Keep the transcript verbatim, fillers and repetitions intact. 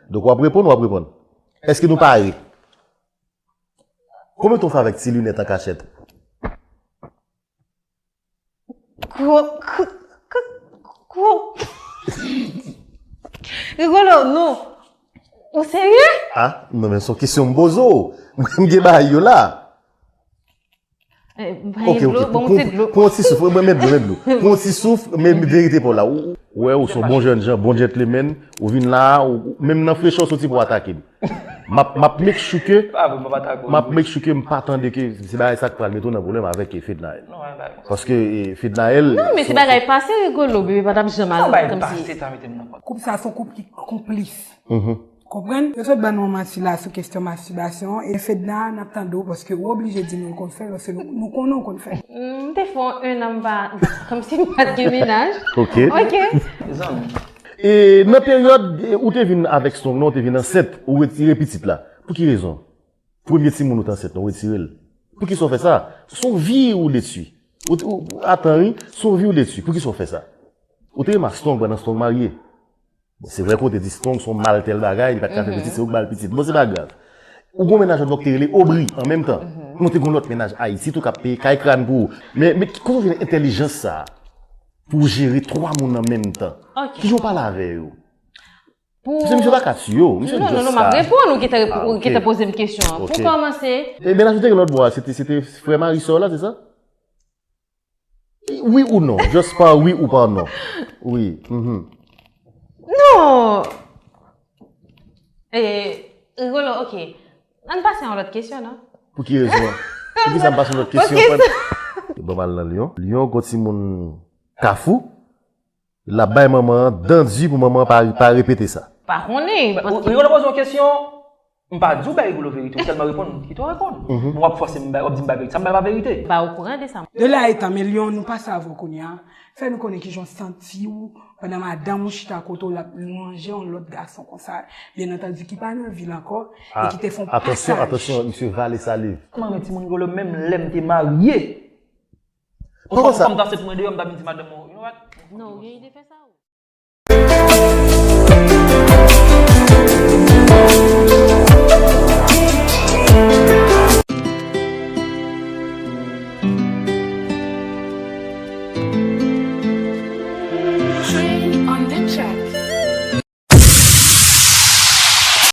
Donk, w ap reponn, w ap reponn. Èske nou pare? Konbyen tan w fè avèk ti linèt an kachèt? Kwo, kwo, kwo, kwo. Rigolo, non. Ou serye? Ah, non, men se yon kesyon m poze w. Mwen, m gen bagay yo la. Eh, ok, ok. Pran yon ti souf, mwen met dlo, met dlo. Pran yon ti souf, men verite pa w la. Ou wè, ou se yon bon jèn jan, bon gentleman. Ou vin la, ou, menm nan frechè w soti pou atake m. M ap, m ap make sure ke, m ap make sure ke m pa tande ke se bagay sa k pral mete w nan pwoblèm avèk, eh, Fednaelle. Paske, eh, Fednaelle. Non, men se bagay pase, Rigolo, bebe pa t ap janm al kòmsi. Koup sa se yon koup ki konplis. Konprann? Yo sot ban nou yon manti la sou kesyon mastibasyon. E Fedna, n ap tande w paske ou oblije di nou w konn fè l, paske nou, nou konnen w konn fè l. M te fè yon an m pa, kòmsi m pa t gen mennaj. Ok. Ok. Zanmi. E nan peryòd, e, ou te vin avèk Strong nan, ou te vin ansent, ou retire pitit la. Pou ki rezon? Premye timoun ou te ansent nan, ou retire l. Poukisa w fè sa? Se yon vi ou detwi. Ou, ou, atan, wi, se yon vi ou detwi. Poukisa w fè sa? Ou te renmen ak Strong pandan Strong marye. Bon, se vre ke w te di Strong se yon mal tèl bagay, li pa t ka fè pitit, se ou k ba l pitit. Bon, se pa grav. Ou gen yon mennaj lòt bò ki te rele Aubry an menm tan. Nou te gen yon lòt mennaj Ayiti tou k ap peye kay kràn pou ou. Men, men kote w jwenn entèlijans sa a pou w jere twa moun an menm tan? Kijan w pale avè yo? Paske misye pa ka tiye w, misye just sa. Non, non, non, m ap reponn ou ki te, ou ki te poze m kesyon an. Pou kòmanse. E mennaj ou te gen lòt bò a, se te, se te frè mari sè w la, se sa? Wi ou non? Just pa wi ou pa non. Wi. Mhm. Non! Eh, Rigolo, ok. Ann pase a yon lòt kesyon, non? Pou ki rezon? Poukisa m pase yon lòt kesyon? Bon, m al nan Lyon. Lyon, gon timoun Kafou. L ap bay manman an dan di pou manman an pa, pa repete sa. Pa konnen. Rigolo poze yon kesyon. M pa di w bay Rigolo verite, ou tèlman reponn, kite w reponn. Bon, w ap fòse m bay, w ap di m bay verite. Sa m bay pa verite. Pa okouran de sa. De la etan, men Lyon, nou pase avè w kounye a. Fè nou konnen kijan w santi w pandan madanm ou chita kote w, l ap lwanje yon lòt gason konsa. Byen antandi, ki pa nan vil ankò, e ki te fè yon pasaj. Atansyon, atansyon, misye vale saliv. Kòman men timoun Rigolo, menm lè m te marye. Ou fè m danse pou mwen deyò, m ta vin di madanm ou, you know what? Non, ou gen ide fè sa ou?